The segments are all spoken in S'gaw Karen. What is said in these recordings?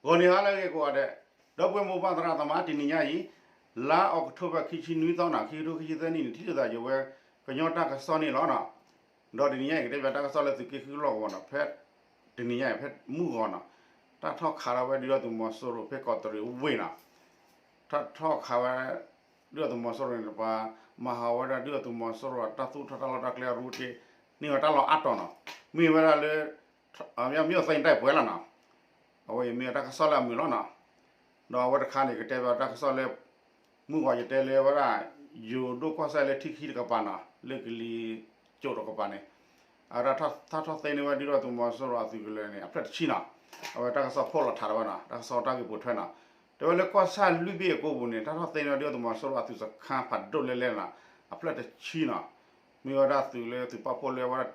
ဂီၤနံၤဟါလၢအဂ့ၤကိးဂၤဒဲး, ဒီပုၢ်ဝဲၢ်မိၢ်ပၢ်သရၣ်သမါ တနံၤညါအံၤ, လါအီးကထိဘၢၣ် ခံဆံနွံသီနီၤ ခံကထိခံဆံသၢနံၣ်န့ၣ် ထံၣ်လိာ်သးယဝဲ ကညီတၢ်ကစီၣ်န့ၣ်လီၤနီၤ. ဒီးတနံၤညါအံၤ ကတဲဘၣ်တၢ်ကစီၣ်လၢသုးက့ဃုလီၢ်ကဝီၤနီၤ ဖဲတနံၤညါအံၤ ဖဲမုၢ်ဂီၤနီၤ, တၢ်ထီၣ်ခးထီၣ်ဝဲဒုၣ်ဒါသုးမီၤစိရိၤဖဲကီးတရံးဝ့ၢ်နီၤ, တၢ်ထီၣ်ခးဝဲ ဒုၣ်ဒါသုးမီၤစိရိၤန့ၣ် ပှၤမၤဟးဂီၤဝဲဒၣ်ဒုၣ်ဒါသုးမီၤစိရိၤအတၢ်သူၣ်ထီၣ်တၢ်လီၢ်တၢ်ကျဲအရူတ့ၢ်န့ၢ်ဝဲတၢ်လီၢ်အါတီၤနီၤ, မ့ၢ်ဝဲဒၣ်လၢ မ့ၢ်အီၤသဲတၢ်ပှဲၤလီၤနီၤ, အဝဲအံၤမ့ၢ်ဝဲတၢ်ကစီၣ်လၢအမုာ်လီၤနီၤ. ဒီးအဝဲတခါန့ၣ် ကတဲဘၣ်တၢ်ကစီၣ်လၢ မုၢ်ဂီၤယတဲလၢဝဲဒၣ် ယိၤဒိၣ်ကီၢ်စဲၣ်လၢထံခံတကပၤနီၤ လၢကလံၤစိးတကပၤန့ၣ်, အဝဲဒၣ်တၢ်ထီၣ်သ့န့ၢ်ဝဲဒုၣ်ဒါသုးမီၤစိရိၤအသုးကလၢၤန့ၣ် အဖျၢၣ်တဆံနီၤ, အဝဲတၢ်ကစီၣ်ဖီၣ်လီၤထးထီၣ်ဝဲနီၤ တၢ်ကစီၣ်တၢ်ဂ့ၢ်ပိာ်ထွဲနီၤ, တဲဝဲလၢကီၢ်ဆၣ်လွံၢ်ဘ့ၣ်အကိပူၤန့ၣ် တၢ်ထီၣ်သ့န့ၢ်ဝဲဒုၣ်ဒါသုးမီၤစိရိၤအသုးစခန်းဖးဒိၣ်လဲၣ်လဲၣ်နီၤ, အဖျၢၣ်တဆံနီၤ, မ့ၢ်ဝဲဒၣ်သုးလၢသုးပာ်ဖှိၣ်လၢအဝဲဒၣ်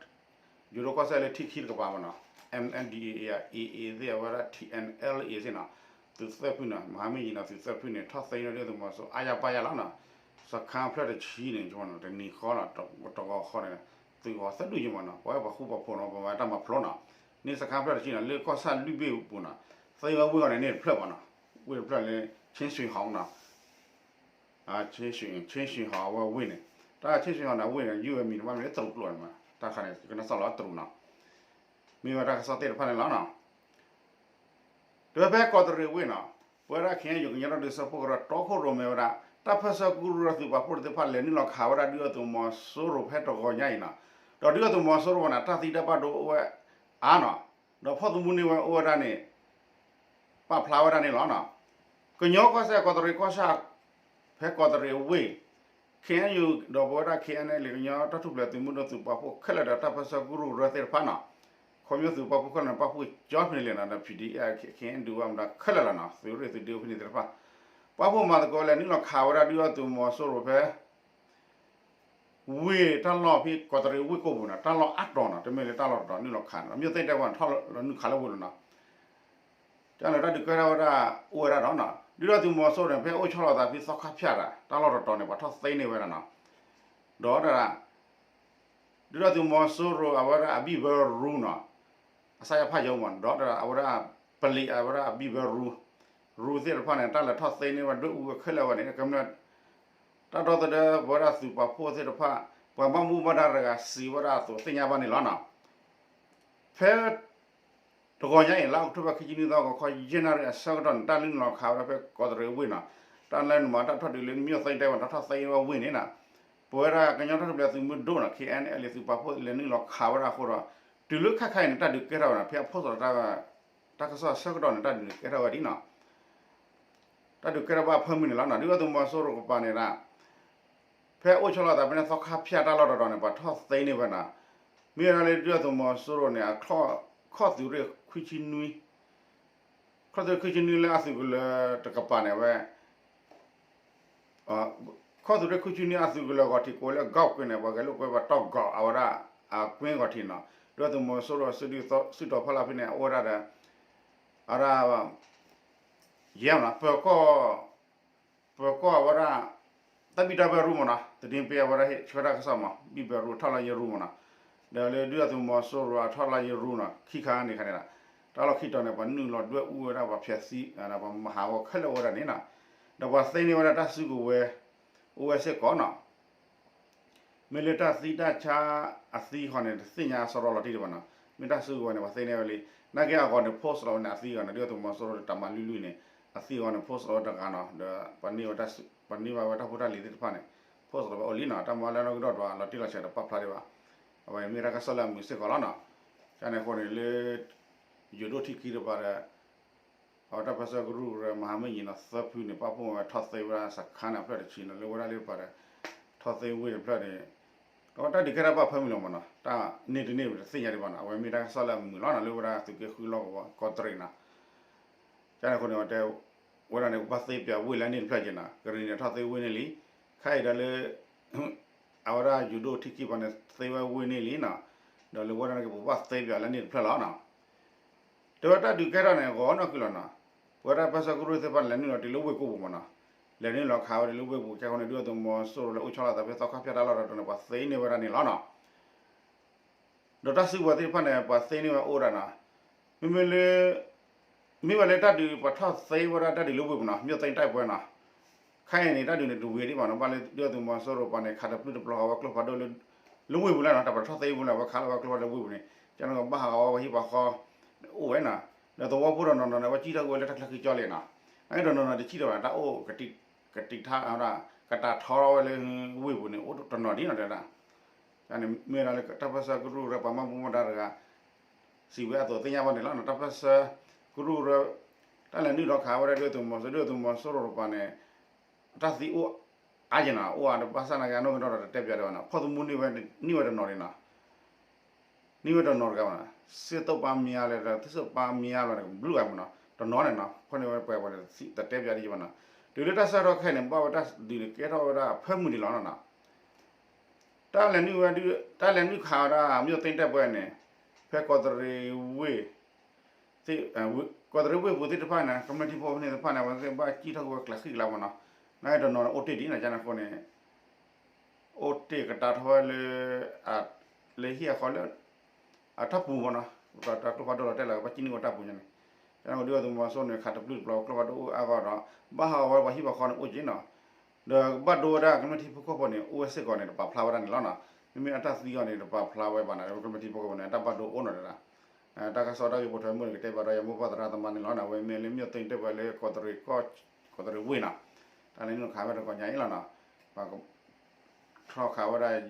ယိၤဒိၣ်ကီၢ်စဲၣ်လၢထံခံတကပၤမနီၤ, MNDAA အ AA သ့ၣ်အဝဲဒၣ် TNLA သ့ၣ်နီၤ, သုးသၢဖုန့ၣ် မဟာမင်းကြီးနီၤ သုးသၢဖုန့ၣ် ထီၣ်သ့န့ၢ်ဒုၣ်ဒါသုးမီၤစိရိၤအါယါပါယါလီၤနီၤ, စခန်းဖျၢၣ်တဆံန့ၣ် တနံၤဃီနီၤ တဂီၤဃီန့ၣ် သုးဂီၤသၢဒူၣ်ယမနီၤ ပဝဲပှၤဃူပှၤဖိးနီၤ ပဝဲတၢ်မၤဖျိနီၤ, န့ၣ်စခန်းဖျၢၣ်တဆံနီၤ လၢကီၢ်ဆၣ်လွံၢ်ဘ့ၣ်အပူၤနီၤ, သ့ဝဲဝ့ၢ်ဂီၤန့ၣ်န့ၣ်တဖျၢၣ်မနီၤ, ဝ့ၢ်တဖျၢၣ်လၢ ချင်းရွှေဟောင်နီၤ ချင်းရွှေဟောင် အဝဲဝ့ၢ်န့ၣ်, တၢ်ချင်းရွှေဟောင်န့ၣ် အဝ့ၢ်န့ၣ် ယုၢ်ဝဲမံၤတဘၣ်မ့ၢ်လၢတရူးကျိာ်န့ၣ်မး တၢ်ခါန့ၣ် ကနၣ်စၢ်လီၤတရူးနီၤ, မ့ၢ်ဝဲတၢ်ကစီၣ်သ့ၣ်တဖၣ်န့ၣ်လီၤနီၤ. တဲဝဲဖဲကီးတရံးဝ့ၢ်နီၤ, ပဝဲဒၣ် KNU ကညီဒီကလုာ်စၢဖှိၣ်ကရၢ တီခိၣ်ရိၣ်မဲဝဲဒၣ် တၢ်ပၢဆှၢကရူၢ်ကရၢသုးပာ်ဖှိၣ်သ့ၣ်တဖၣ် လဲၤနုာ်လီၤခးဝဲဒၣ်ဒုၣ်ဒါသုးမီၤစိရိၤဖဲတဂီၤညါအံၤနီၤ, ဒီးဒုၣ်ဒါသုးမီၤစိရိၤဝဲန့ၣ် တၢ်သံတၢ်ဘၣ်ဒိအိၣ်ဝဲအါနီၤ, ဒီးဖီၣ်သမူန့ၢ်ဝဲအိၣ်ဝဲဒၣ်န့ၣ် ပာ်ဖျါဝဲဒၣ်န့ၣ်လီၤနီၤ. ကညီကီၢ်စဲၣ်ကီးတရံးကီၢ်ဆၣ် ဖဲကီးတရံးဝ့ၢ် KNU ဒီးပဝဲဒၣ် KNLA ကညီတၢ်ထူၣ်ဖျဲးသုးမုၢ်ဒိၣ်သုးပာ်ဖှိၣ်ခဲလၢာ်ဒီးတၢ်ပၢဆှၢကရူၢ်ကရၢသ့ၣ်တဖၣ်နီၤ, ခီဖျိသုးပာ်ဖှိၣ်ခဲလၢာ်န့ၣ် ပာ်ဖှိၣ်ကၠီဖဲန့ၣ်လဲၣ်နီၤ ဒီး PDF KNDO ဝဲမတၤခဲလၢာ်လီၤနီၤ သုးရ့ၣ်သုးဒ့အိၣ်ဖဲန့ၣ်သ့ၣ်တဖၣ်, ပာ်ဖှိၣ်မၤသကိးလဲၤနုာ်လီၤခးဝဲဒၣ်ဒုၣ်ဒါသုးမီၤစိရိၤဖဲ ဝ့ၢ်တၢ်လီၢ်ဖဲကီးတရံးဝ့ၢ်ကိၢ်ပူၤန့ၣ် တၢ်လီၢ်အါတီၤနီၤ တမ့ၢ်လၢတၢ်လီၢ်တတီၤနုာ်လီၤခးန့ၣ် မ့ၢ်သ့ၣ်ညါတဲဝဲထီၣ်လီၤနုာ်ခးလၢဝ့ၢ်လီၤနီၤ. တၢ်န့ၣ်တၢ်ဒုးကဲထီၣ်ဝဲဒၣ်အိၣ်ဝဲဒၣ်ဒီးနီၤ ဒုၣ်ဒါသုးမီၤစိရိၤန့ၣ် ဖဲအိၣ်ဆီလီၤသးဖဲသီခါဖၠၣ်တၢ် တၢ်လီၢ်တတီၤန့ၣ် ပှၤထီၣ်သ့န့ၢ်ဝဲဒၣ်နီၤ. ဒီးတၢ် ဒုၣ်ဒါသုးမီၤစိရိၤအဝဲဒၣ်အဘံၣ်ဘၢရူနီၤ အစၢ်ယဖၣ်ယီမး ဒီးတၢ်အဝဲဒၣ် ပလံးအဝဲဒၣ်အဘံၣ်ဘၢရူ ရူသ့ၣ်တဖၣ်န့ၣ် တၢ်လဲၤထီၣ်သ့န့ၢ်ဝဲဒွဲၣ်အူဝဲခဲလၢာ်ဝဲန့ၣ် ကမျၢၢ် တၢ်ဒီသဒၢပဝဲဒၣ်သုးပာ်ဖှိၣ်သ့ၣ်တဖၣ် ပှၤဘၣ်မူဘၣ်ဒါတဂၤစံးဝဲဒၣ်အသိးသ့ၣ်ညါဘၣ်န့ၣ်လီၤနီၤ. ဖဲ တဂီၤညါအံၤ လါအီးကထိဘၢၣ် ခံဆံနွံသီ ဂီၤခီယဲၢ်နၣ်ရံၣ်အဆၢကတီၢ်န့ၣ် တၢ်လုၢ်နုာ်လီၤခးဝဲဒၣ်ဖဲကီးတရံးဝ့ၢ်နီၤ, တၢ်လၢနမၤတၢ်ထီၣ်ဒုးလၢမ့ၢ်အီၤသ့တဲဝဲ တၢ်ထီၣ်သ့ဝဲဝ့ၢ်န့ၣ်နီၤ, ပဝဲဒၣ်ကညီတၢ်ထူၣ်ဖျဲးသုးမုၢ်ဒိၣ်နီၤ KNLA သုးပာ်ဖှိၣ်လဲၤနုာ်လီၤခးဝဲဒၣ်အဃိဒီး တုၤလၢခဲခါအံၤန့ၣ် တၢ်ဒုးကဲထီၣ်ဝဲနီၤ, ဖဲအ post ဒီး တၢ်ကစီၣ်အဆၢကတီၢ်န့ၣ် တၢ်ဒုးန့ၣ်ကဲထီၣ်ဝဲဒ်နီၤ တၢ်ဒုးကဲထီၣ်ဘၣ်ဖၢမုၢ်န့ၣ်လီၤနီၤ, ဒုၣ်ဒါသုးမီၤစိရိၤကပၤန့ၣ်ဒၣ် ဖဲအိၣ်ဆီလီၤသးဖဲန့ၣ်သီခါဖၠၣ်တၢ်လီၢ်တတီၤန့ၣ် ပှၤထီၣ်သ့န့ၢ်ဝဲနီၤ, မ့ၢ်ဝဲဒၣ်လၢဒုၣ်ဒါသုးမီၤစိရိၤန့ၣ် အခီၣ်သုးရ့ၣ်ခွံဆံနွံ ခီၣ်သုးရ့ၣ်ခွံဆံနွံလၢအသုးကလၢၤတကပၤန့ၣ်ဝဲ ခီၣ်သုးရ့ၣ်ခွံဆံနွံအသုးကလၢၤဂီၤထံးကိးလၢ ကီၢ်ကွ့ၢ်န့ၣ် ပှၤဂဲၤလိာ်ကွဲပှၤတီၢ်ဂီၤအဝဲဒၣ် အကွ့ၢ်ဂီၤထံးနီၤ, ဒုၣ်ဒါသုးမီၤစိရိၤစုတီၤဖီလာ်ဖဲန့ၣ် အအိၣ်ဝဲဒၣ်ဒီး အဝဲဒၣ် ယဲၢ်မနီၤ ပၢၤကီၢ် ပၢၤကီၢ်အဝဲဒၣ် တၢ်ဘံၣ်တၢ်ဘၢရူမနီၤ, သဒ့ပ့အဝဲဒၣ်ဟ့ၣ်ဆၢတၢ်ကစီၣ်မး ဘံၣ်ဘၢရူ ထီၣ်လီၤယဲၢ်ရူမနီၤ, ဒီးလၢဒုၣ်ဒါသုးမီၤစိရိၤအထီၣ်လီၤယဲၢ်ရူနီၤ ခံခါန့ၣ်ခါန့ၣ်ဒီး တၢ်လီၢ်ခံတီၤန့ၣ် ပှၤနုာ်လီၤဒွဲၣ်အူဝဲဒၣ် ပှၤဖျဲးသံ ပှၤမၤဟးဂီၤခဲလၢာ်အိၣ်ဝဲဒၣ်န့ၣ်နီၤ, ဒီးပှၤသ့န့ၢ်ဝဲဒၣ်တၢ်စုကဝဲၤ အိၣ်ဝဲစ့ၢ်ကီးနီၤ မ့ၢ်လၢတၢ်သံတၢ်ဆါအသံဃီန့ၣ် တသ့ၣ်ညါအစီရီလီၤတံၢ်ဒံးဘၣ်နီၤ, မ့ၢ်တၢ်စုကဝဲၤန့ၣ် ပှၤသ့န့ၢ်ဝဲလံ, နာ်က့အဂီၤန့ၣ် post လီၤဝဲန့ၣ် အသံဂီၤန့ၣ် ဒုၣ်ဒါသုးမီၤစိရိၤတၢ်မၤလွံၢ်လွံၢ်န့ၣ် အသံဂီၤန့ၣ် post လီၤဝဲတဂၤနီၤ, ဒီးပှၤန့ၢ်ဝဲတၢ်ပှၤန့ၢ်ဘၣ်ဝဲတၢ်ဖိတၢ်လံၤသ့ၣ်တဖၣ်န့ၣ် post လီၤဝဲအိၣ်လံနီၤ, တၢ်မၤလၢနီၣ်ဂံၢ်ဒီၣ်ဒွးလီၤတံၢ်လီၤဆဲးဒီးပာ်ဖျါဒံးဘၣ်, အဝဲမ့ၢ်တၢ်ကစီၣ်လၢအမုာ်စ့ၢ်ကီးလီၤနီၤ, ကန့ၣ်အဃိန့ၣ်လၢ ယိၤဒိၣ်ထံခံတပၤဒီး အဝဲတၢ်ပၢဆှၢကရူၢ်ကရၢ မဟာမင်းကြီးနီၤ သၢဖုန့ၣ် ပာ်ဖှိၣ်ဝဲထီၣ်သ့ဝဲဒၣ်စခါန့ၣ် အဖျၢၣ်တဆံနီၤ လၢဝဲဒၣ်လၢပၤဒီး ထီၣ်သ့ဝ့ၢ်တဖျၢၣ်န့ၣ် အဝဲတၢ်ဒုးကဲထီၣ်ဘၣ်ဖၢမုၢ်လီၤမးနီၤ, တၢ်န့ၢ်တန့ၢ်တသ့ၣ်ညါဒံးဘၣ်နီၤ, အဝဲမ့ၢ်တၢ်ကစီၣ်လၢအမုာ်လီၤနီၤ လၢဝဲဒၣ်သုးက့ဃုလီၢ်ကဝီၤ ကီးတရံးနီၤ, ကန့ၣ်အဃိန့ၣ် အဝဲတဲဝဲဒၣ်န့ၣ် ကဘၣ်သ့ပၠးဝ့ၢ်လၢန့ၣ်တဖျၢၣ်က့ၤနီၤ, ကရံၣ်န့ၣ်ထီၣ်သ့ဝ့ၢ်န့ၣ်လံ, ခဲအံၤဒီးလၢ အဝဲဒၣ်ယိၤဒိၣ်ထံခံပၤန့ၣ် သ့ဝဲဝ့ၢ်န့ၣ်လံနီၤ, ဒီးလၢဝဲဒၣ်န့ၣ်က့ၤ ပကဘၣ်သ့ပၠးလၢန့ၣ်တဖျၢၣ်လီၤနီၤ. တဲဝဲတၢ်ဒုးကဲထီၣ်န့ၣ် ဂီၤနီၢ်ကွံာ်လီၤနီၤ, ပဝဲဒၣ်ပၢဆှၢကရူၢ်သ့ၣ်တဖၣ်န့ၣ် လဲၤနုာ်လီၤတုၤလၢဝ့ၢ်ကိၢ်ပူၤမးနီၤ, လဲၤနုာ်လီၤခးဝဲဒၣ်လၢဝ့ၢ်ပူၤ ကဲဃိန့ၣ် ဒုၣ်ဒါသုးမီၤစိရိၤလၢအိၣ်ဆီလီၤသးဖဲသီခါဖၠၣ်တၢ်လီၢ်တတီၤန့ၣ် ပှၤသ့န့ၢ်ဝဲဒၣ်န့ၣ်လီၤနီၤ. ဒီးတၢ်စုကဝဲၤသ့ၣ်တဖၣ်န့ၣ် ပှၤသ့န့ၢ်ဝဲအိၣ်ဝဲဒၣ်နီၤ, မ့မ့ၢ်လၢ မ မ့ၢ်ဝဲလၢတၢ်ဒုးပှၤထီၣ်သ့ဝဲဒၣ်တၢ်ဒုးလၢဝ့ၢ်ပူၤနီၤ မြို့သိမ်းတိုက်ပွဲနီၤ, ခဲအံၤန့ၣ် တၢ်ဒုးန့ၣ်တဝံၤဒံးဘၣ်နီၤ ဘၣ်လၢဒုၣ်ဒါသုးမီၤစိရိၤပှၤန့ၣ် ခးတပျုၢ်တပျီၤဃီဝဲကျိဖးဒိၣ်လၢ လၢဝ့ၢ်ပူၤလၢနီၤ တၢ်ပှၤထီၣ်သ့ဝ့ၢ်လၢ ဝဲခးလီၤဝဲကျိဖးဒိၣ်လၢဝ့ၢ်ပူၤန့ၣ် ကန့ၣ်ကဘၣ်ဟးဂီၤဝဲပှၤဟံၣ်ပှၤဃီ အိၣ်ဝဲနီၤ, ဒီးသဝီဖိဒီးနီၢ်နီၢ်န့ၣ် ဝဲကံၣ်ထီၣ်ကွံာ်ဝဲလၢတၢ်ချၢဃံကၠီလံနီၤ, အန့ၣ်ဒီးနီၢ်နီၢ်တစံၣ်ဒီးဘၣ် တၢ်အိၣ်ကတံာ် ကတံာ်ထါဝဲဒၣ် ကတံာ်ထီထီၣ်ဝဲလၢဝ့ၢ်ပူၤန့ၣ် အိၣ်တနီၤဒံးနီၤတဲဒၣ် မ့ၢ်ဝဲဒၣ်လၢတၢ်ပၢၢ်ဆၢကရူၢ်ကရၢပှၤဘၣ်မူဘၣ်ဒါတဂၤ စံးဝဲအသိးသ့ၣ်ညါဘၣ်န့ၣ်လီၤ. တၢ်ပၢၢ်ဆၢကရူၢ်ကရၢ တၢ်လဲၤနုာ်ထီၣ်ခးဝဲဒၣ်ဒုၣ်ဒါသုးမီၤစိရိၤ ဒုၣ်ဒါသုးမီၤစိရိၤတပၤန့ၣ် အတၢ်သံအိၣ်အါယဲနီၤ အိၣ်အါဒီးဘၣ်ဆၣ်နာ်က့ အနီၢ်ကဒီးတတဲပၠးဒံးဘၣ်နီၤ ဖီၣ်သမူန့ၢ်ဝဲတနီၤဒံးနီၤ န့ၢ်ဝဲတနီၤတဂၤဘၣ်နီၤ စ့ၢ်သိၣ်ပၢ်မံၤအါလဲၣ်ဒီး သုးစ့ၢ်ပၢ်မံၤအါလဲၣ်ဒီး ဘျုးဂၤမနီၤ တနီၤန့ၣ်နီၤ ဖီၣ်န့ၢ်ဝဲပှဲၤပှဲၤန့ၣ် တတဲပၠးဒံးဘၣ်နီၤ, တုၤလၢတၢ်ဆၢကတီၢ်ခဲအံၤန့ၣ် ဘၣ်ဝဲတၢ်ဒုးန့ၣ် ကဲထီၣ်ဝဲဒၣ်အဖၢမုၢ်ဒံးလီၤနီၤ တၢ်လဲၤနုာ်ဝဲဒုး တၢ်လဲၤနုာ်ခးဝဲဒၣ် မြို့သိမ်းတိုက်ပွဲန့ၣ် ဖဲကီးတရံးဝ့ၢ် ကီးတရံးဝ့ၢ်ပူၤသ့ၣ်တဖၣ်န့ၣ် ကမျၢၢ်ထံဖိကီၢ်ဖိသ့ၣ်တဖၣ်န့ၣ် အဝဲသ့ၣ်ဘၣ်ကံၣ်ထီၣ်ကွံာ်ဝဲကျးဃံကလါမနီၤ, နာ်က့တနီၤန့ၣ် အိၣ်တ့ၢ်ဒံးနီၤ ကန့ၣ်အဃိန့ၣ် အိၣ်တ့ၢ်ကတၢၢ်ထီၣ်ဝဲလၢ လၢဟံၣ်အဃီလၢ အတၢ်ပူၤမနီၤ, တၢ်ကျိဖးဒိၣ်လီၤတဲာ်လီၤ ဘၣ်ကံၣ်န့ၢ်ဝဲတၢ်ပူၤညါန့ၣ်, ကန့ၣ်အဃိဒုၣ်ဒါသုးမီၤစိရိၤန့ၣ် ခးတပျုၢ်တပျီၤကျိဖးဒိၣ်အိၣ်အါဂီၢ်ဒီး ဘၣ်ဟးဂီၤဝဲပှၤဟံၣ်ပှၤဃီန့ၣ်အိၣ်က့ၤနီၤ, ဒီးဘၣ်ဒိဝဲဒၣ်ကမျၢၢ်ထံဖိကီၢ်ဖိန့ၣ် အိၣ်ဝဲစ့ၢ်ကီးန့ၣ် တပာ်ဖျါဝဲဒၣ်န့ၣ်လီၤနီၤ, မ့မ့ၢ်အတၢ်သံအီၤန့ၣ် တပာ်ဖျါဝဲဘၣ်နီၤ ကမျၢၢ်ထံဖိကီၢ်ဖိန့ၣ် အတၢ်ဘၣ်ဒိအိၣ်နီၤတဲဒၣ် တၢ်ကစီၣ်တၢ်ဂ့ၢ်ပိာ်ထွဲမုၢ်န့ၣ် ကတဲဘၣ်ဒီးယမိၢ်ပၢ်သရၣ်သမါန့ၣ်လီၤနီၤ, အဝဲမ့ၢ်လၢ မြို့သိမ်းတိုက်ပွဲ လၢ ကီးတရံးဝ့ၢ်နီၤ, တၢ်လဲၤနုာ်ခးဝဲတဂီၤညါအံၤလီၤနီၤ, ပှၤ ထီၣ်ခးဝဲဒၣ်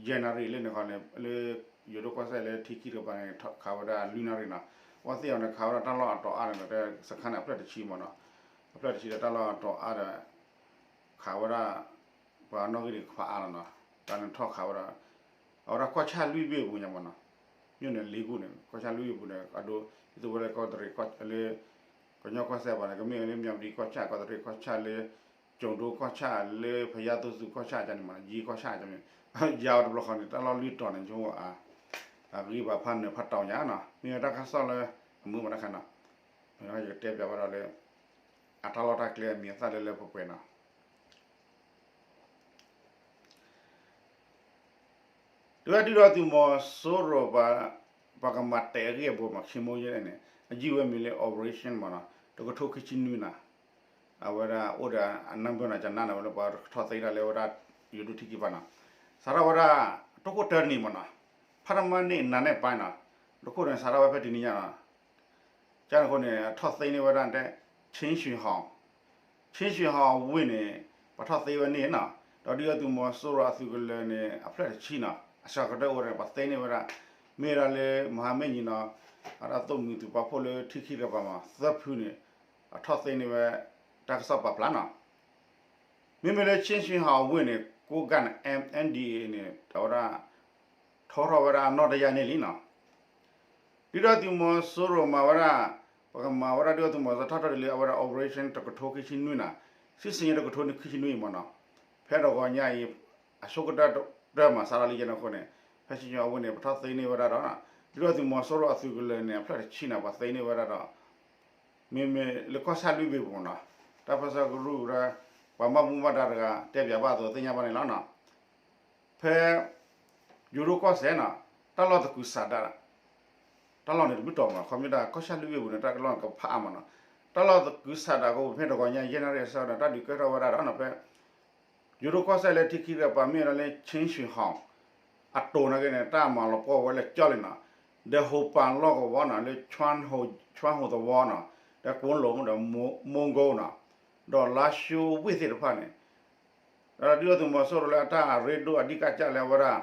ယဲၢ်နၣ်ရံၣ်လၢန့ၣ်ခီန့ၣ် လၢ ယိၤဒိၣ်ကီၢ်စဲၣ်လၢထံခံတကပၤန့ၣ် ခးဝဲဒၣ်လွံၢ်နၣ်ရံၣ်နီၤ, အဝဲသ့ၣ်အီၤန့ၣ် ခးဝဲဒၣ်တၢ်လီၢ်အတီၤအါဒီး စခါန့ၣ် အဖျၢၣ်တဆံမနီၤ, အဖျၢၣ်တဆံဒီးတၢ်လီၢ်အတီၤအါဒီး ခးဝဲဒၣ် ပှၤနီၣ်ဂံၢ်န့ၣ်ကဖးအါလီၤနီၤ, တၢ်န့ၣ်ထီၣ်ခးဝဲဒၣ် အဝဲဒၣ်ကီၢ်ဆၣ်လွံၢ်ဘ့ၣ်အပူၤညါမနီၤ, မြို့နယ်လေးခုန့ၣ် ကီၢ်ဆၣ်လွံၢ်ဘ့ၣ်အပူၤန့ၣ် အဒိ ဒ်သိးဝဲလၢကီးတရံး လၢ ကညီကီၢ်စဲၣ်ဘၣ်န့ၣ် ကမ့ၢ်ဝဲလၢ မၠၣ်ဝတံၣ်ကီၢ်ဆၣ် ကီးတရံးကီၢ်ဆၣ်လၢ ကၠိၤဒိကီၢ်ဆၣ်လၢ ဖယါသိသူကီၢ်ဆၣ်န့ၣ်မနီၤ, ယ့ကီၢ်ဆၣ်န့ၣ် ယါအီၤတဘျီဃီန့ၣ် တၢ်လီၢ်လွံၢ်တီၤန့ၣ် ကအိၣ်အဂံၢ်ဘၣ်ဖးနၢၤဖးတီၤညါနီၤ, မ့ၢ်ဝဲတၢ်ကစီၣ်လၢ အမုာ်မတၤတခါနီၤ, ယကတဲပၠးဝဲဒၣ်လၢ အတၢ်လီၢ်တၢ်ကျဲအမံၤအသၣ်လၢလၢပှဲၤပှဲၤနီၤ တုၤဝဲဒုၣ်ဒါသုးမီၤစိရိၤ ပှၤကမၤတဲာ်အဂ့ၢ်အဘိမး ခံမိယဲၢ်န့ၣ် အယုၢ်ဝဲမံၤလၢ Operation မနီၤ, တကထိခံဆံနွံနီၤ, အဝဲဒၣ်အိၣ်ဒီးအနၢ်ဘၢၣ်နီၤ ကနၣ်န့ၣ်ဝဲလၢပှၤထီၣ်သ့ဒၣ်လၢဝဲဒၣ် ယိၤဒိၣ်ထံခံဘၣ်နီၤ, စးထီၣ်ဝဲဒၣ် တိခိၣ်တၢတနံၤမနီၤ, ဖးတမၢ်န့ၣ်နၤန့ၣ်ပၢ်နီၤ, တိခိၣ်န့ၣ် စးထီၣ်ဝဲဖဲတနံၤညါနီၤ ကန့ၣ်အဃိန့ၣ် ထီၣ်သ့န့ၢ်ဝဲဒၣ်တဲ Qinghai Hall, Qinghai Hall ဝ့ၢ်န့ၣ် ပှၤထီၣ်သ့ဝဲန့ၣ်နီၤ, ဒီးဒုၣ်ဒါသုးမီၤစိရိၤအသုးကလၢၤန့ၣ် အဖျၢၣ်တဆံနီၤ အဆၢကတၢၢ်အိၣ်ဝဲဒၣ် ပှၤသ့န့ၢ်ဝဲဒၣ် မ့ၢ်ဝဲဒၣ်လၢ မဟာမိတ်ညီနောင် အဒၣ်သိၣ်မှံၤသုးပာ်ဖှိၣ်လၢထံခံတကပၤမး သၢဖုန့ၣ် အထီၣ်သ့န့ၢ်ဝဲ တၢ်ကစီၣ်ပာ်ဖျါနီၤ မ့မ့ၢ်လၢ Qinghai Hall ဝ့ၢ်န့ၣ် ကိးဂၤန့ၣ် M N D A န့ၣ် အဝဲဒၣ် ထီထီၣ်ဝဲဒၣ်အနီၢ်တယၢ်န့ၣ်လံနီၤ ဒုၣ်ဒါသုးမီၤစိရိၤမၤဝဲဒၣ် ပကမၤဝဲဒၣ်ဒုၣ်ဒါသုးမီၤစိရိၤထီၣ်ထီၣ်ဒ်လၢအဝဲဒၣ် Operation တကထိခံဆံနွံနီၤ, စံၣ်စ့ၣ်ညီတကထိခံဆံနွံအံၤမနီၤ, ဖဲတဂီၤညါအံၤ အဆိကတၢၢ်တၢ်မၤစးထီၣ်လံယဲန့ၣ်အဃိန့ၣ် ဖဲဆံညါအဝ့ၢ်န့ၣ် ပထီၣ်သ့န့ၢ်ဝဲဒၣ်ဒီး ဒုၣ်ဒါသုးမီၤစိရိၤအသုးကလၢၤန့ၣ် အဖျၢၣ်တဆံနီၤ ပှၤသ့န့ၢ်ဝဲဒၣ်ဒီး မ့မ့ၢ်လၢကီၢ်ဆၣ်လွံၢ်ဘ့ၣ်ပူၤနီၤ, တၢ်ပၢၢ်ဆၢကရူၢ်ကရၢ ပှၤဘၣ်မူဘၣ်ဒါတဂၤ တဲပၠးဘၣ်အသိးသ့ၣ်ညါဘၣ်န့ၣ်လီၤနီၤ. ဖဲ ယိၤဒိၣ်ကီၢ်စဲၣ်နီၤ တၢ်လီၢ်သကုၤဆးဒး တၢ်လီၢ်န့ၣ်တမ့ၢ်တီၤမး ခီဖျိဒၣ်ကီၢ်ဆၣ်လွံၢ်ဘ့ၣ်ပူၤန့ၣ် တၢ်လီၢ်န့ၣ်ကဖးအါမးနီၤ, တၢ်လီၢ်သကုၤဆးဒးကအိၣ်ဖဲတဂီၤညါယဲၢ်နၣ်ရံၣ်အဆၢဒီး တၢ်ဒုးကဲထီၣ်ဝဲဒၣ်ဒီးနီၤ ဖဲ ယိၤဒိၣ်ကီၢ်စဲၣ်လၢထံခံတကပၤမ့ၢ်ဝဲဒၣ်လၢ Qinghai Hall အတိၤနာ်က့န့ၣ် တၢ်မၤလီၤပှီၢ်ဝဲလၢကၠီလံနီၤ, ဒီးဟိးပၤလီၢ်ကဝီၤနီၤ လၢ ချွၣ်ဟိးသဝီနီၤ ဒီးကိလိၤဒီးမိၢ်ကိနီၤ ဒီးလါၡိဝ့ၢ်သ့ၣ်တဖၣ်န့ၣ် ဒီးဒုၣ်ဒါသုးမီၤစိရိၤလၢအတၢ်အရ့ဒိၣ်အဓိကကျဲလၢအဝဲဒၣ်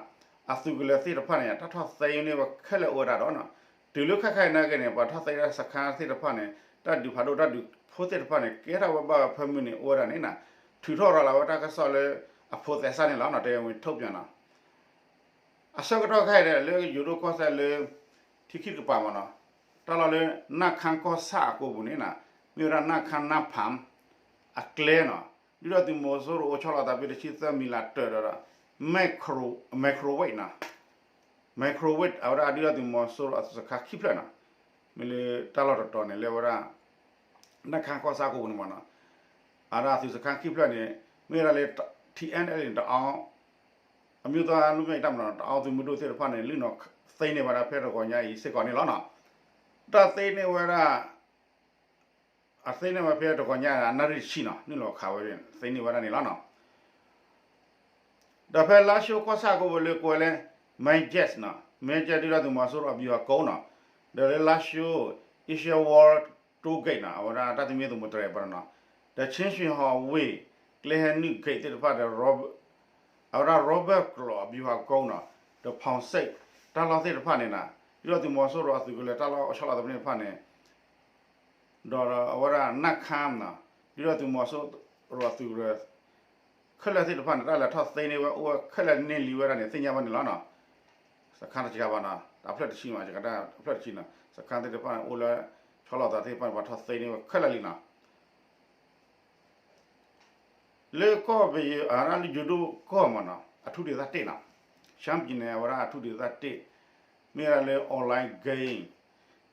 အသုးကလၢၤသ့ၣ်တဖၣ်န့ၣ် တၢ်ထီၣ်သ့န့ၢ်ဝဲခဲလၢာ်အိၣ်ဝဲဒၣ်ဒီးနီၤ, တုၤလၢခဲခါအံၤနာ်က့န့ၣ် ပှၤထီၣ်သ့ဒၣ်စခါသ့ၣ်တဖၣ်န့ၣ် တၢ်ဒုးဖးဒိၣ်တၢ်ဒုးဖိသ့ၣ်တဖၣ်န့ၣ် ကဲထီၣ်ဝဲဘၣ်ဝဲဖၢမုၢ်န့ၣ်အိၣ်ဝဲဒၣ်န့ၣ်နီၤ, ထုးထီၣ်ရၤလီၤဝဲတၢ်ကစီၣ်လၢ အဖိသဲစးန့ၣ်လီၤနီၤ တဲဝဲထိၣ်ပၠးနီၤ အဆၢကတီၢ်ခဲအံၤဒီး လၢယိၤဒိၣ်ကီၢ်စဲၣ်လၢ ထံခံတကပၤမးနီၤ, တၢ်လီၢ်လၢ နၢ်ခါကီၢ်ဆၣ်အကိပူၤန့ၣ်နီၤ, မ့ၢ်ဝဲဒၣ် နၢ်ခါ နၢ်ဖၣ် အကျဲနီၤ, ဒုၣ်ဒါသုးမီၤစိရိၤအိၣ်ဆီလီၤသးဖဲတဆံသၢမံၤလၢတၢၢ်ဒီး micro-, microwave နီၤ, microwave အဝဲဒၣ်ဒုၣ်ဒါသုးမီၤစိရိၤအသုးစခါခံဖျၢၣ်နီၤ, မ့ၢ်လၢတၢ်လီၢ်တတီၤန့ၣ် လၢအဝဲဒၣ် နၢ်ခါကီၢ်ဆၣ်ကိပူၤန့ၣ်မးနီၤ, အဝဲဒၣ်အသုးစခါခံဖျၢၣ်န့ၣ် မ့ၢ်ဝဲဒၣ်လၢ ထံအဲၣ်အဲလ် န့ၣ် တအီ အမျိုးသားလွတ်မြောက်ရေးတပ်မတော် တအီသုးမုၢ်ဒိၣ်သ့ၣ်တဖၣ်န့ၣ် လုၢ်နီၢ်သ့န့ၢ်ဝဲဒၣ်ဖဲတဂီၤညါအံၤစ့ၢ်ကီးန့ၣ်လီၤနီၤ, တၢ်သ့န့ၢ်ဝဲဒၣ် အသ့န့ၢ်ဝဲဖဲတကီၢ်ညါအနၣ်ရံၣ်တဆံနီၤ နုာ်လီၤခးဝဲ သ့န့ၢ်ဝဲဒၣ်န့ၣ်လီၤနီၤ. ဒီးဖဲလါၡိကီၢ်ဆၣ်ကအိၣ်ဝဲလၢကိးဝဲလၢ Meijesh နီၤ Meijesh ဒုၣ်ဒါသုးမီၤစိရိၤအဗျူဟာကုန်းနီၤ, ဒီးလၢလါၡိ Asia World Toll Gate နီၤ အဝဲဒၣ်တၢ်သမံသမိးတြဲၤပနီၤ, ဒီး ချင်းရွှေဟော်အဝ့ၢ် ကျဲဟဲနုာ် gate သ့ၣ်တဖၣ်ဒီး အဝဲဒၣ် Robert ကျိာ်အဗျူဟာကုန်းနီၤ, ဒီး ဖောင်စိပ် တၢ်လီၢ်သ့ၣ်တဖၣ်န့ၣ်နီၤ ဒုၣ်ဒါသုးမီၤစိရိၤအသုးကလၢၤတၢ်လီၢ်ဆီလီၤသပန့ၣ်တဖၣ်န့ၣ် ဒီးအဝဲဒၣ် နၢ်ခါနီၤ ဒုၣ်ဒါသုးမီၤစိရိၤအသုးကလၢၤ ခဲလၢာ်သ့ၣ်တဖၣ်န့ၣ် တၢ်လဲၤထီၣ်သ့န့ၢ်ဝဲအိၣ်ဝဲခဲလၢာ်န့ၢ်လံဝဲဒၣ်န့ၣ် သ့ၣ်ညါဘၣ်န့ၣ်လီၤနီၤ. စခါတစှၤဘၣ်နီၤ တၢ်ဖျၢၣ်တဆံမး ယကတၢ်ဖျၢၣ်တဆံနီၤ စခါသ့ၣ်တဖၣ်န့ၣ် အိၣ်လၢဆီလီၤသးသ့ၣ်တဖၣ်န့ၣ် ပှၤထီၣ်သ့န့ၢ်ဝဲခဲလၢာ်လံနီၤ. လၢကီၢ်ပယီၤ အရၣ်လၢယိၤဒိၣ်ကီၢ်မးနီၤ အထူးဒေသတစ်နီၤ ရှမ်းပြည်နယ် အဝဲဒၣ်အထူးဒေသတစ် မ့ၢ်ဝဲဒၣ်လၢ online game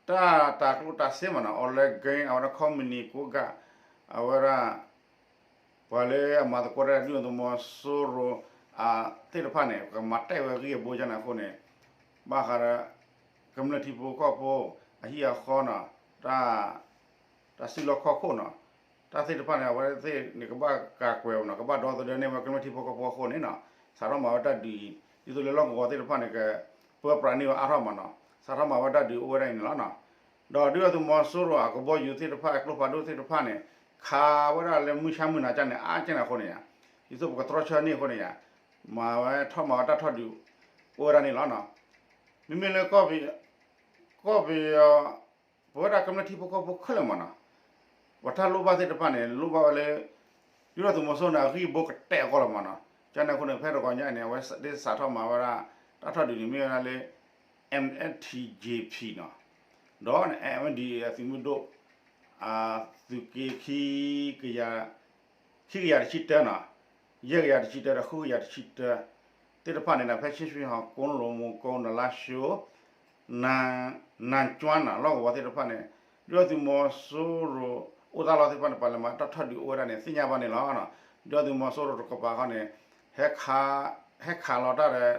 တၢ်တၤကျိၣ်တၤစ့မးနီၤ online game အဝဲဒၣ် ခီမနံၤကိးဂၤ အဝဲဒၣ် ပှၤလၢအမၤသကိးတၢ်ဒုၣ်ဒါသုးမီၤစိရိၤ အသ့ၣ်တဖၣ်န့ၣ် ကမၤတဲာ်ဝဲအဂံၢ်အဘါန့ၣ်အဃိန့ၣ် ဘၣ်ဃးဒီး ကမျၢၢ်ထံဖိကီၢ်ဖိ အဟံၣ်အဃီနီၤ တၢ် တၢ်စုလီၢ်ခီၣ်ခိၣ်နီၤ တၢ်သ့ၣ်တဖၣ်န့ၣ် အဝဲသ့ၣ်န့ၣ် ကဘၣ်ကၤကွဲးအီၤနီၤ ကဘၣ်ဒီသဒၢန့ၢ်ဝဲကမျၢၢ်ထံဖိကီၢ်ဖိအဃိန့ၣ်နီၤ စးထီၣ်မၤဝဲတၢ်ဒုးအံၤ ဒ်သိးလၢလီၢ်ကဝီၤသ့ၣ်တဖၣ်န့ၣ် ကပၢပြးန့ၢ်ဝဲအါထီၣ်မးနီၤ စးထီၣ်မၤဝဲတၢ်ဒုးအိၣ်ဝဲဒၣ်အံၤန့ၣ်လီၤနီၤ. ဒီးဒုၣ်ဒါသုးမီၤစိရိၤအကဘီယူၤသ့ၣ်တဖၣ်အကျိဖးဒိၣ်သ့ၣ်တဖၣ်န့ၣ် ခးဝဲဒၣ်လၢမုၢ်ဆါမုၢ်နၤကၢ်န့ၣ် အါကၢ်န့ၣ်အဃိန့ၣ်ယါ ဒ်သိးပကတြီဆၢန့ၢ်အဃိန့ၣ်ယါ မၤဝဲထီၣ်မၤဝဲတၢ်ထီၣ်ဒုး အိၣ်ဝဲဒၣ်န့ၣ်လီၤနီၤ. မ့မ့ၢ်လၢ ကီၢ်ပယီၤ ပဝဲဒၣ်ကမျၢၢ်ထံဖိကီၢ်ဖိခဲလၢာ်မးနီၤ ပှၤတၢ်လိၣ်ဘၣ်သ့ၣ်တဖၣ်န့ၣ် လိၣ်ဘၣ်ဝဲလၢ ဒုၣ်ဒါသုးမီၤစိရိၤန့ၣ် အဂံၢ်ဘါကတဲာ်အဂီၢ်လီၤမးနီၤ ကန့ၣ်အဃိန့ၣ် ဖဲတကီၢ်ညါအံၤန့ၣ် အဝဲသ့ၣ်စးထီၣ်မၤဝဲဒၣ် တၢ်ထီၣ်ဒုးန့ၣ်မ့ၢ်ဝဲဒၣ်လၢ M N T J P နီၤ ဒီး M N D A အသုးမုၢ်ဒိၣ် အသုးက့ခံ ကယၤ ခံကယၤတဆံတၢနီၤ ယဲၢ်ကယၤတဆံတၢဒီး ဃုကယၤတဆံတၢ သ့ၣ်တဖၣ်န့ၣ်ဒီး ဖဲ ချင်းရွှေဟော် ကိးလိာ်မူကိးဒီး လါၡိ နၢ်ကၠွၣ်နီၤ လီၢ်ကဝီၤသ့ၣ်တဖၣ်န့ၣ် ဒုၣ်ဒါသုးမီၤစိရိၤ အိၣ်တၢ်လီၢ်သ့ၣ်တဖၣ်န့ၣ် ပှၤလဲၤမၤတၢ်ထီၣ်ဒုးအိၣ်ဝဲဒၣ်န့ၣ် သ့ၣ်ညါဘၣ်န့ၣ်လီၤ. ဒုၣ်ဒါသုးမီၤစိရိၤတကပၤဃီန့ၣ် ဟဲခးလီၤတၢ်ဒီး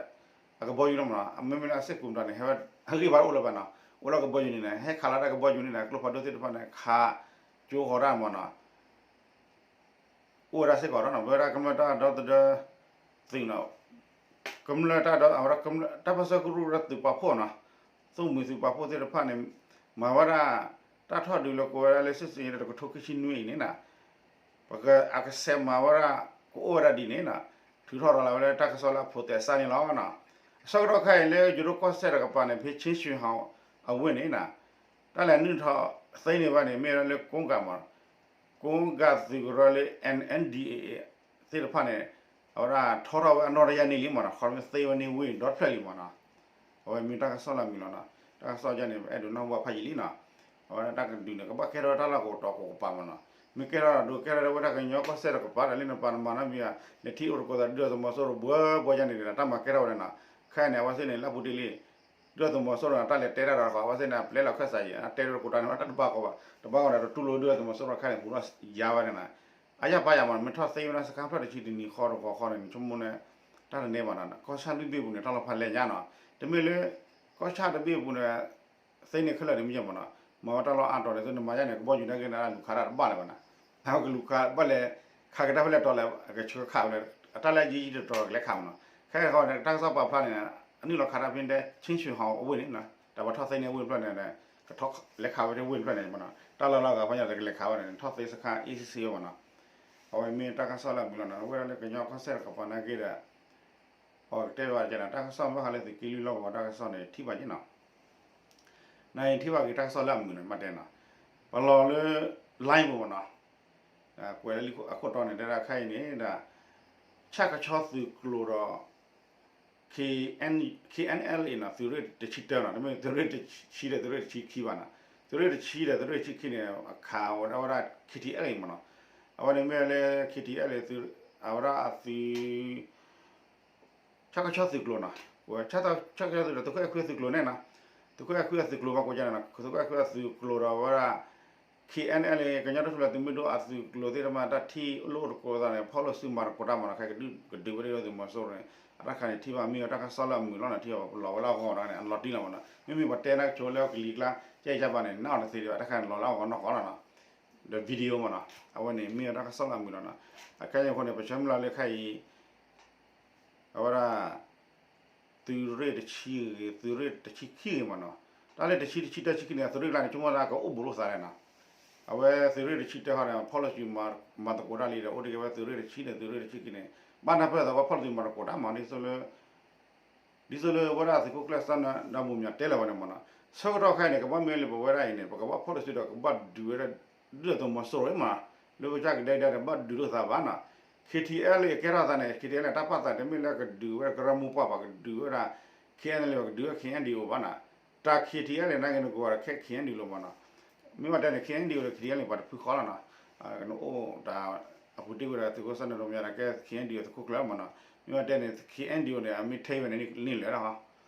အကဘီယူၤလီၤမးနီၤ မ့မ့ၢ်လၢအစ့ၢ်ကီးမတၤန့ၣ် ဟဲဝဲ ဟဲဂံၢ်ဘါတအိၣ်လၢၤဘၣ်နီၤ အိၣ်လၢကဘီယူၤန့ၣ်န့ၣ် ဟဲခးလီၤတၢ်ကဘီယူၤန့ၣ်န့ၣ် ကျိဖးဒိၣ်သ့ၣ်တဖၣ်န့ၣ် ခးကၠိဃီၤတၢ်မးနီၤ အိၣ်ဝဲဒၣ်စ့ၢ်ကီးဒီးနီၤ ပဝဲဒၣ်ကမျၢၢ်တၢ်ဒီသဒၢသုးနီၤ ကမျၢၢ်တၢ်ဒီ အဝဲဒၣ်ကမျၢၢ် တၢ်ပၢၢ်ဆၢကရူၢ်ဒီးသုးပာ်ဖှိၣ်နီၤ သုးမုၢ်သုးပာ်ဖှိၣ်သ့ၣ်တဖၣ်န့ၣ် မၤဝဲဒၣ် တၢ်ထီၣ်ဒုးလၢကိးဝဲဒၣ်လၢ စစ်ဆင်ရေး တကထိခံဆံနွံအံၤန့ၣ်နီၤ ပက အကစဲးမၤဝဲဒၣ် ကအိၣ်ဝဲဒၣ်ဒ်န့ၣ်နီၤ ထုးထီၣ်ရၤလီၤဝဲလၢတၢ်ကစီၣ်လၢအဖိးသဲးစးန့ၣ်လီၤနီၤ. အဆၢကတီၢ်ခဲအံၤလၢယိၤဒိၣ်ကီၢ်စဲၣ်တကပၤန့ၣ် ဖဲ ချင်းရွှေဟော် အဝ့ၢ်န့ၣ်နီၤ တၢ်လဲၤနုာ်ထီၣ်သ့န့ၢ်ဝဲန့ၣ် မ့ၢ်ဝဲဒၣ်လၢ ကိးဂၤမး ကိးဂၤသုးကရၢလၢ N N D A A သ့ၣ်တဖၣ်န့ၣ် အဝဲဒၣ်ထီထီၣ်ဝဲအနီၣ်တယၢ်န့ၣ်လံမးနီၤ ခီဖျိသ့ဝဲန့ၢ်ဝ့ၢ်ဒီဖျၢၣ်လံမးနီၤ အဝဲမ့ၢ်တၢ်ကစီၣ်လၢအမုာ်လီၤနီၤ တၢ်ကစီၣ်ယါန့ၣ် ပအဲၣ်ဒိးနၢ်ဟူဘၣ်ဖးယံာ်လံနီၤ အဝဲဒၣ်တၢ်ကဒုးန့ၣ် ကဘၣ်ကဲထီၣ်တၢ်လီၢ်ကဝီၤတီၤကိးကပၤမးနီၤ မ့ၢ်ကဲထီၣ်ဒီးကဲထီၣ်ဝဲဒၣ်ကညီကီၢ်စဲၣ်တကပၤဒီး လၢနပၤနမၤနီတမံၤဧါ လဲၤထံၣ်အိၣ်တကိးသးဒုၣ်ဒါသုးမီၤစိရိၤဘှီဘှီယါန့ၣ်ဒီး တၢ်မၤကဲထီၣ်ဝဲဒၣ်နီၤ ခဲအံၤန့ၣ် အဝဲသ့ၣ်န့ၣ် လၢအပူၤတ့ၢ်လံ ဒုၣ်ဒါသုးမီၤစိရိၤန့ၣ် တၢ်လဲၤတဲတၢ်ဒီးတခီ အဝဲသ့ၣ်န့ၣ် အပျဲလီၤခၢၣ်စးယံၤ အတဲဒိတကိးတၢ်န့ၣ် တၢ်တဘၣ်ကီဘၣ် တဘၣ်ကီဒီး တတူၢ်လိာ်ဒုၣ်ဒါသုးမီၤစိရိၤခဲအံၤန့ၣ် ဘူးထီၣ်ယါဝဲန့ၣ်နီၤ အယၣ်ပၢ်ယၤမး မ့ၢ်ထီၣ်သ့ဝဲဒၣ်စခါဖျၢၣ်တဆံတနံၤဃီတဂီၤဃီန့ၣ် နဆိကမိၣ်န့ၣ် တၢ်တန့ၢ်ဘၣ်နီၤ ကီၢ်ဆၣ်လွံၢ်ဘ့ၣ်ပူၤန့ၣ် တၢ်လီၤဖးလဲၤညါနီၤ တမ့ၢ်လၢ ကီၢ်ဆၣ်တဘ့ၣ်ပူၤန့ၣ် သ့န့ၢ်ခဲလၢာ်န့ၣ်မ့ၢ်ယါမးနီၤ မၤဝဲတၢ်လီၢ်အါတီၤန့ၣ် သုနမၤယါန့ၣ် ကဘီယူၤနာ်က့န့ၣ် လူၤခးတၢ်တဘၣ်လၢၤဘၣ်နီၤ အကလူၤခးဘၣ်လဲၤ ခးက့ၤတၢ်ဖဲလဲၣ်တီၤလဲၣ် အကဆှၢခးဝဲလၢ အတၢ်လၢယံာ်ယံာ်တတီၤကလဲၤခးမးနီၤ ခဲအံၤဃီန့ၣ် တၢ်ကစီၣ်ပာ်ဖျါန့ၣ် အနုာ်လီၤခးတၢ်ဖဲန့ၣ် ချင်းရွှေဟော်အဝ့ၢ်န့ၣ်နီၤ တၢ်ဘၣ်ထီၣ်သ့န့ၢ်ဝ့ၢ်တဖျၢၣ်န့ၣ် ကထီၣ်လဲၤခးဝဲတဝ့ၢ်တဖျၢၣ်န့ၣ်မးနီၤ တၢ်လီၢ်လၢအဂၤဖဲညါတကလဲၤခးဝဲန့ၣ် ထီၣ်သ့စခါ အ့ၣ်စ့ၣ်စ့ၣ်ဝဲမးနီၤ အဝဲမ့ၢ်တၢ်ကစီၣ်လၢအမုာ်လီၤနီၤ အဝဲဒၣ်လၢကညီကီၢ်စဲၣ်တကပၤနာ်က့ဒီး အကတဲဘၣ်ကဲနီၤ တၢ်ကစီၣ်မ့ၢ်ဟးလၢသုးက့လွံၢ်လီၢ်ကဝီၤတၢ်ကစီၣ်န့ၣ် ထံၣ်ဘၣ်က့ၤနီၤ နအံၤထံၣ်ဘၣ်က့ၤတၢ်ကစီၣ်လၢအမုာ်န့ၣ် မ့ၢ်တဲနီၤ ပလီၤလၢ line ပူၤမးနီၤ ကွဲးလၢအခိၣ်တီန့ၣ် တဲဒၣ်ခဲအံၤန့ၣ်ဒီး ဆၣ်ကဆီသုးကျိၤဒီး K N K N L A နီၤ သုးရ့ၣ်တဆံတၢနီၤ တမ့ၢ်သုးရ့ၣ်တဆံဒီးသုးရ့ၣ်တဆံခံဘၣ်နီၤ သုးရ့ၣ်တဆံဒီးသုးရ့ၣ်တဆံခံန့ၣ် အခးဝဲဒၣ်ဝဲဒၣ် K T L A မးနီၤ အဝဲန့ၣ်မ့ၢ်လၢ K T L A သုး အဝဲဒၣ်အသုး ဆၣ်ကဆီသုးကျိၤနီၤ ဆၣ်ကဆီသုးကျိၤ သုးခိၣ်အဲၣ်ခွံသုးကျိၤန့ၣ်နီၤ သုးခိၣ်အဲၣ်ခွံအသုးကျိၤဘၣ်ကိးကန့ၣ်နီၤ သုးခိၣ်အဲၣ်ခွံအသုးကျိၤဒီးဝဲဒၣ် K N L A ကညီတၢ်ထူၣ်ဖျဲးသုးမုၢ်ဒိၣ်အသုးကျိၤသ့ၣ်တဖၣ် တၢ်ထံၣ်လိၣ်တကိးသးန့ၣ် ဖီၣ်လိာ်စုမၤတကိးတၢ်မးနီၤ ခဲကဒုးကဒုးဝဲဒၣ်သုးမီၤစိရိၤန့ၣ် အတၢ်ခါန့ၣ်ထံၣ်ဘၣ်မ့ၢ်ဝဲတၢ်ကစီၣ်လၢအမုာ်လီၤနီၤ ထံၣ်ဘၣ်ပလီၤဝဲလၢအဂီၢ်ဒီးန့ၣ် အလီၤတံၢ်လီၤမးနီၤ မ့မ့ၢ်ပှၤတဲနၢ်ကဆိးလၢကလံၤကျါ ကဲကၢ်ဘၣ်န့ၣ် နၢ်အီၤတသ့ဒံးဘၣ် တၢ်ခါန့ၣ်လီၤလၢအဂီၢ်နီၢ်ကီၢ်လီၤနီၤ ဒီး video မ့ၢ်နီၤ, အဝဲန့ၣ်မ့ၢ်ဝဲတၢ်ကစီၣ်လၢအမုာ်လီၤနီၤ. အခဲအံၤအဃိန့ၣ် ပဆၢမုၢ်လၢ်လၢခဲအံၤ အဝဲဒၣ် သုးရ့ၣ်တဆံဂ့ၤ သုးရ့ၣ်တဆံခံဂ့ၤမ့ၢ်နီၤ, တၢ်လၢတဆံ တဆံတၢ တဆံခံန့ၣ် သုးရ့ၣ်ကျါန့ၣ် ဆိကမိၣ်သးကအိၣ်ဘူးလိာ်သးလဲၣ်နီၤ. အဝဲသုးရ့ၣ်တဆံတၢဟီန့ၣ် policy မၤသကိးတၢ်လံဒီး အိၣ်တ့ၢ်က့ၤဝဲသုးရ့ၣ်တဆံန့ၣ် သုးရ့ၣ်တဆံခံန့ၣ် ဘၣ်နၢ်ပၢၢ်သးပှၤ policy မၤသကိးတၢ်မ့ၢ် ဒ်သိးလၢ ဒ်သိးလၢဝဲဒၣ်သုးခိၣ်ကျၢၢ်စီၤနၢၤဒါမူးမၠးတဲလၢၤဝဲန့ၣ်မ့ၢ်နီၤ, ဆၢကတီၢ်ခဲအံၤန့ၣ် ကဘၣ်မ့ၢ်လၢပဝဲဒၣ်အံၤန့ၣ် ပကဘၣ်ဖီၣ်တစုဒီး ကဘၣ်ဒုးဝဲဒၣ် ဒုၣ်ဒါသုးမီၤစိရိၤမ့ၢ်နီၤ, လၢပကစၢ်ကဒဲကဒဲန့ၣ် ဘၣ်ဒုးလိာ်သးဘၣ်နီၤ. ခ့ထံအဲလ့ၣ် ကဲထီၣ်သးန့ၣ် ခ့ထံအဲလ့ၣ် တၢ်ပာ်သးတမ့ၢ်လၢကဒုးဝဲဒၣ်ကရၢမိၢ်ပှၢ်ဘၣ်, ကဒုးဝဲဒၣ် ခ့အဲလ့ၣ် ဘၣ်, ကဒုးဝဲ ခ့အဲလ့ၣ်အိၣ်ဘၣ်နီၤ. တၢ်ခ့ထံအဲလ့ၣ်န့ၣ် နကဝၤဒီးခဲ ခ့အဲလ့ၣ်လီၤမ့ၢ်နီၤ. မ့ၢ်ဘၣ်တဲန့ၣ် ခ့အဲလ့ၣ်အိၣ်ဒီး ခ့ထံအဲလ့ၣ် ပှၤတဖုဃီလီၤနီၤ. နအိၣ်တၢ်အပူၤတ့ၢ်ဝဲဒၣ်သုးခိၣ်စီၤနၢၤဒါမူးမၠးဒီး ကဲ ခ့အဲလ့ၣ် သုးခိၣ်ကျၢၢ်မ့ၢ်နီၤ. မ့ၢ်ဘၣ်တဲန့ၣ် ခ့အဲလ့ၣ်အိၣ်န့ၣ် အမ့ၢ်ထဲဝဲန့ၣ်န့ၣ်လၢာ်လီၤဟီ,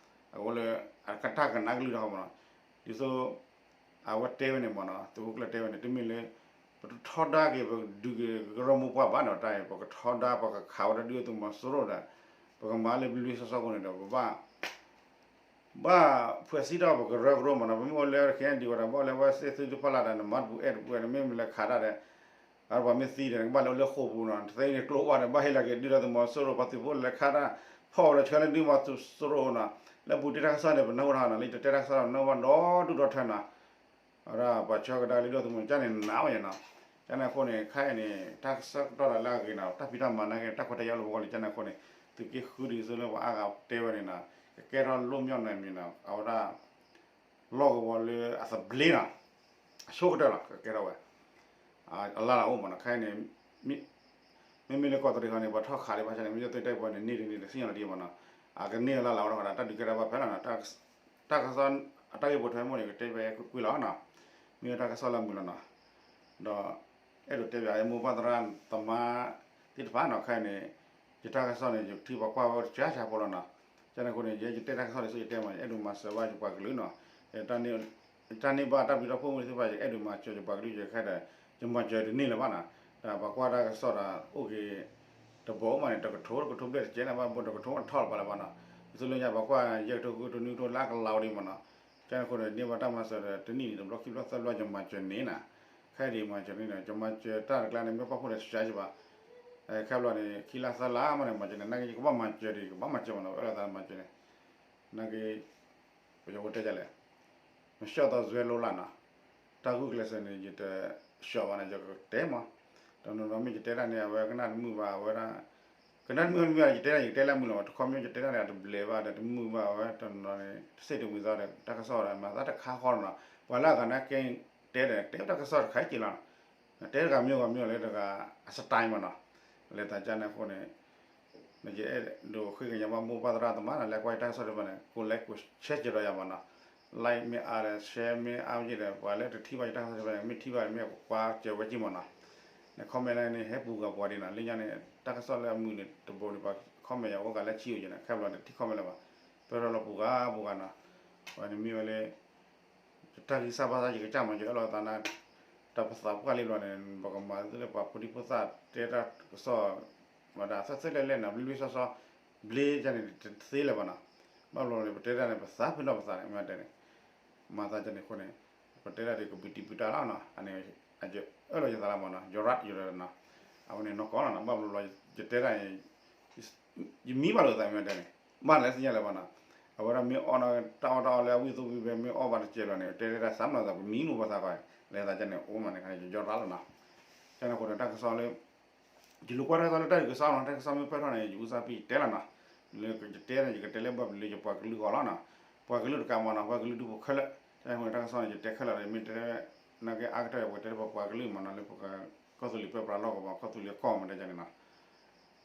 အဃိလၢ အကတၢၢ်ကနၣ်ကလုၢ်ဒီးဟီမ့ၢ်နီၤ. ဒ်သိး အဝဲတဲဝဲန့ၣ်မ့ၢ်နီၤ, သုးခိၣ်ကျၢၢ်တဲဝဲန့ၣ် တမ့ၢ်လၢ ပတထီဒါက့ၤ ပကဒုးက့ၤကရၢမိၢ်ပှၢ်ဘၣ်နီၤ, တၢ်အံၤ ပကထီဒါ ပကခးဝဲဒၣ်ဒုၣ်ဒါသုးမီၤစိရိၤဒီး ပကမၤလၢဘျ့ဘျ့ဆှီဆှီအဃိန့ၣ်ဒီး ပဘၣ် ဘၣ်ဖှဲးစံးထီၣ်ပကရၢကရိမ့ၢ်နီၤ, ပမ့ၢ်အိၣ်လၢ ခ့အဲလ့ၣ် ဝဲဒၣ် ဘၣ်အိၣ်လၢဝဲစ့ၢ်သုတဖၣ်လၢ်ဒီး နမၤတပူၤအဲၣ်တပူၤဝဲ နမ့ၢ်မ့ၢ်လဲၤခးတၢ်ဒီး အပှၤမ့ၢ်သံဒီး နကဘၣ်လဲၤအိၣ်လၢဃိာ်ပူၤနီၤ, တသ့န့ၣ်ကျိဝဲဒီး ဘၣ်ဟ့ၣ်လီၤက့ၤဒုၣ်ဒါသုးမီၤစိရိၤ ပှၤသုးဖိလဲၤခးတၢ် ဖီၣ်ဝဲဒီးဆှၢလၢဒုၣ်ဒါသုးမီၤစိရိၤနီၤ, လၢပူၤတ့ၢ်တၢ်ကစီၣ်န့ၣ် ပနၢ်ဟူထီၣ်နီၤ, လၢယတတဲတၢ်ကစီၣ်ဒီး ပနၢ်ဟူဘၣ်ဒီဒူၣ်ဒီထၢနီၤ အဝဲဒၣ်ပှၤဆှၢကဒါက့ၤဒုၣ်ဒါသုးမီၤစိရိၤန့ၣ် နးဝဲယဲနီၤ. ကန့ၣ်အဃိန့ၣ် ခဲအံၤန့ၣ် တၢ်ဆၢကတီၢ်ဒီးလၢအဂ့ၤနီၤ, တၢ်ဖံးတၢ်မၤနာ်က့ တၢ်ခွဲးတၢ်ယာ်လၢပဂီၢ်လံ. ကန့ၣ်အဃိန့ၣ် သုးက့ဃုဒ်သိးလၢပှၤအါဂၤတဲဝဲန့ၣ်နီၤ, ကကဲထီၣ်လိၣ်မညီၣ်န့ၣ်မ့ၢ်နီၤ, အဝဲဒၣ် လီၢ်ကဝီၤလၢအသဘျ့နီၤ, အဆိကတၢၢ်လီၤ ကကဲထီၣ်ဝဲ အလၢ်လၢ်အိၣ်မ့ၢ်နီၤ. ခဲအံၤန့ၣ် မ့မ့ၢ်လၢကီးတရံးဃီန့ၣ် ပှၤထီၣ်ခးလံဘၣ်ဆၣ်န့ၣ် မ့ၢ်ယသိးတဲပှၤန့ၣ် န့ၢ်တန့ၢ်တသ့ၣ်ညါလီၤတံၢ်မ့ၢ်နီၤ, အကန့ၢ်အလၢ်လၢ်အိၣ်ဒီးဃီဒီး တၢ်ဒုးကဲထီၣ်ဘၣ်ဖဲလီၤနီၤ. တၢ်ကစီၣ် အတၢ်ဂ့ၢ်ပိာ်ထွဲမ့ၢ်န့ၣ် ကတဲဖဲကွ့ၢ်ကွ့ၢ်လီၤနီၤ, မ့ၢ်ဝဲတၢ်ကစီၣ်လၢအမုာ်လီၤနီၤ. ဒီး အဲၣ်ဒိးတဲပၠးမိၢ်ပၢ်သရၣ်သမါသ့ၣ်တဖၣ်နီၤ, ခဲအံၤန့ၣ် ယတၢ်ကစီၣ်န့ၣ် ယထံၣ်ပှၤကွၢ်ဝဲတဆါဆါဖိလီၤနီၤ. ကန့ၣ်အဃိန့ၣ် ယဲယတဲတၢ်ကစီၣ်ဒ်သိးယတဲမ့ၢ် ယအဲၣ်ဒိးမၤစၢၤဘၣ်ယပှၤကလုာ်နီၤ, တၢ်န့ၢ်ဘၣ်တၢ်ဘျုးတၢ်ဖှိၣ်မုၢ်သ့ၣ်တဖၣ် ယအဲၣ်ဒိးမၤစၢၤယပှၤကလုာ် ယခဲဒီး ယမၤစၢၤတန့ၢ်လၢၤဘၣ်နီၤ. ဒီးပှၤကွၢ်တၢ်ကစီၣ်ဒီး အိၣ်က့ၤ တဘီမးန့ၣ် တကထိ တကထိဘျဲၣ်တကဲန့ၣ် ဘၣ်ဘိတကထိတထီၣ်လၢၤဘၣ်လၢၤဘၣ်နီၤ, ဒ်သိးလၢညါပှၤကွၢ်ယဲၢ်ကထိဃုကထိနွံကထိလၢအကလီၤဒံးမ့ၢ်နီၤ. ကန့ၣ်အဃိန့ၣ် န့ၢ်ဘၣ်တၢ်မၤစၢၤဒီး တနံၣ်န့ၣ် တဘျီခံဘျီသၢဘျီ ယမၤစၢၤန့ၣ်နီၤ, ခဲအံၤမၤစၢၤန့ၣ်နီၤ, ယမၤစၢၤတၢ်တကျါန့ၣ် မ့ၢ်ပာ်ဖှိၣ်ဒီးစှၤယဘၣ်, ခဲဘျီန့ၣ် ခံလါသၢလါမးန့ၣ် မၤစၢၤန့ၣ် နာ်က့ ယကဘၣ်မၤစၢၤဒံး ယကဘၣ်မၤစၢၤမ့ၢ်နီၤ, ပအဲၣ်လိာ်သးမၤစၢၤန့ၣ် နာ်က့ ပယီၤဖိတဲဒ်လဲၣ်, မဆှီၣ်သီစွဲလိလၢ်နီၤ, တၢ်ဂုာ်ကျဲးစၢးန့ၣ် ယတဆှီဘၣ်န့ၣ် ယကတဲမး, တနီၤနီၤမ့ၢ်ယတဲတၢ်န့ၣ် အဝဲကနၣ်တမုာ်ဘၣ် အဝဲဒၣ် ကနၣ်တမုာ်မ့ၢ်ယတဲတၢ် ယကတဲလၢမုာ်လီၤ, တခီမ့ၢ်ယတဲတၢ်န့ၣ် အတဘျဲးဘၣ်ဒီး တမုာ်ဘၣ်ဝဲ တနီၤနီၤန့ၣ် တစ့ၣ်တမုာ်သီဒီး တၢ်ကစီၣ်ဒီး မၤသးတခါဃီလီၤနီၤ, ပှၤလၢအဂၤနာ်က့ တဲဒီး တဲတၢ်ကစီၣ်တခါက့ၤလီၤ, တဲတဂၤမ့ၢ်ဂီၤမ့ၢ်ဂီၤလၢတဂၤအ style မးနီၤ, လၢတၢ်ကန့ၣ်အဃိန့ၣ် ယအဲၣ်ဒိးဃ့ကညးဘၣ်မိၢ်ပၢ်သရၣ်သမါနီၤ လၢကွၢ်ယတၢ်ကစီၣ်တဖၣ်န့ၣ် ကိးlike ကိးshare ကဒီးယၤမးနီၤ, like မ့ၢ်အါဒီး share မ့ၢ်အါဝဲက့ၤဒီး ပှၤလၢတထံၣ်ဘၣ်ယတၢ်ကစီၣ်တဖၣ်န့ၣ် မ့ၢ်ထံၣ်ဘၣ်မ့ၢ်ကွၢ်စၢၤဝဲက့ၤမးနီၤ, န comment လၢန့ၣ် ဟဲပူၤဂၤပှၤဒံးနီၤ, လၢညါန့ၣ် တၢ်ကစီၣ်လၢအမုာ်န့ၣ် တဘိန့ၣ် ပှၤ comment ယၤအိၣ်ဂၤလၢဆံအိၣ်က့ၤနီၤ, ခဲဘျီန့ၣ် ထံၣ် comment လၢၤဘၣ်, ပၢၢ်ထီၣ်လီၤပူၤဂၤပူၤဂၤနီၤ, ပှၤန့ၣ်မ့ၢ်ဝဲလၢ ယတၢ်ဂံၢ်စၢ်ဘါစၢ် ယကစၢ်မၤစၢၤ အဲၣ်လိာ်သးနၤ, တၢ်ပသးပှၢ်လံဘျီန့ၣ် ပကမၤသ့လၢပှၤဖိဒံဖိသၣ်တဲတၢ်ကစီၣ်, မၤဒၣ်သၢသၢလဲၣ်လဲၣ်နီၤ ဘျ့ဘျ့ဆှီဆှီ, ဘျ့ယၤန့ၣ် တသ့လၢၤဘၣ်နီၤ, ဘၣ်ဘျီန့ၣ် ပတဲတၢ်န့ၣ် ပသးဖုနီၢ်ပသးန့ၣ် မ့ၢ်တဲန့ၣ်, မၤသးကန့ၣ်အဃိန့ၣ် ပတဲတၢ်ဒ်ကဘုးတံၢ်ဘုးတၢ်လီၤနီၤ, အန့ၣ် အအၢၣ်လီၤယသးလီၤမးနီၤ, ယရၣ်ယရၣ်နီၤ, အဝဲန့ၣ်နီၢ်ကီၢ်လီၤနီၤ, ဘၣ်ဘျီဘျီ ယတဲတၢ်န့ၣ် ယမံဘၣ်လိာ်သးမ့ၢ်တဲန့ၣ်, ဘၣ်လဲၣ်သ့ၣ်ညါလၢၤဘၣ်နီၤ, အဝဲဒၣ်မ့ၢ်အီၣ်နီၤ တၢ်အီၣ်တၢ်အီလၢအဝံၣ်သဝံၣ်ဖဲမ့ၢ်အီၣ်ဘၣ်တစဲးဘျီန့ၣ် တဲတၢ်စးမနီၤသး ပမံမူပသးကီး, လဲၤသးကန့ၣ် အိၣ်မးန့ၣ် ယယီၢ်ရၣ်လီၤနီၤ, ကန့ၣ်အဃိန့ၣ် တၢ်ကစီၣ်လၢ ယလူၤကွၢ်တၢ်ကစီၣ်လၢတၢ်ဂ့ၢ်ကစီၣ်နီၤ, တၢ်ကစီၣ်မ့ၢ်ပၢၢ်ထီၣ်န့ၣ် ယအူစၢ်ပံၢ်တဲလီၤနီၤ, လၢယတဲန့ၣ် ယကတဲလၢဘၣ်လၢယပှၤကလုာ်ဂီၢ်လီၤနီၤ, ပှၤကလုာ်တကးမးနီၤ, ပှၤကလုာ်ဒူၣ်ဖိခဲလၢာ်, တၢ်အဃိန့ၣ် တၢ်ကစီၣ်န့ၣ် ယတဲခဲလၢာ်ဒီး မ့ၢ်တဲ နာ်က့အါကတၢၢ် ပှၤတဲလၢပပှၤကလုာ်မးနီၤ, လၢပကီၢ်သူလ့ၤပၢပြးလီၢ်ကဝီၤ ကီၢ်သူလ့ၤကီၢ်မးတဲန့ၣ်နီၤ,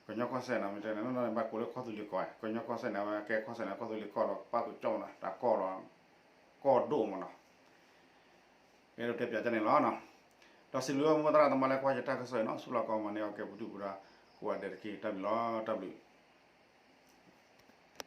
ကညီကီၢ်စဲၣ်နီၤ မ့ၢ်တဲန့ၣ် နီၢ်နီၢ်န့ၣ် ဘၣ်ကိးလၢကီၢ်သူလ့ၤကီၢ်, ကညီကီၢ်စဲၣ်န့ၣ် အဝဲကဲကီၢ်စဲၣ်န့ၣ် ကီၢ်သူလ့ၤကီၢ်လီၤ ပၣ်သူကၠီၣ်မးနီၤ, တၢ်ကီၢ်လီၤ ကီၢ်ဒိၣ်မးနီၤ အဲၣ်ဒိးတဲပၠးကန့ၣ်လီၤနီၤ, ဒီးစံးဘျုးမိၢ်သရၣ်သမါလၢကွၢ်ယတၢ်ကစီၣ်အံၤနီၤ, ဆူလီၤကီးမၤန့ၢ်အီၤကဲပတုာ်ပဒါ ကိးဂၤဒဲးတက့ၢ်, တၢ်ဘျုးလီၤ တၢ်ဘျုး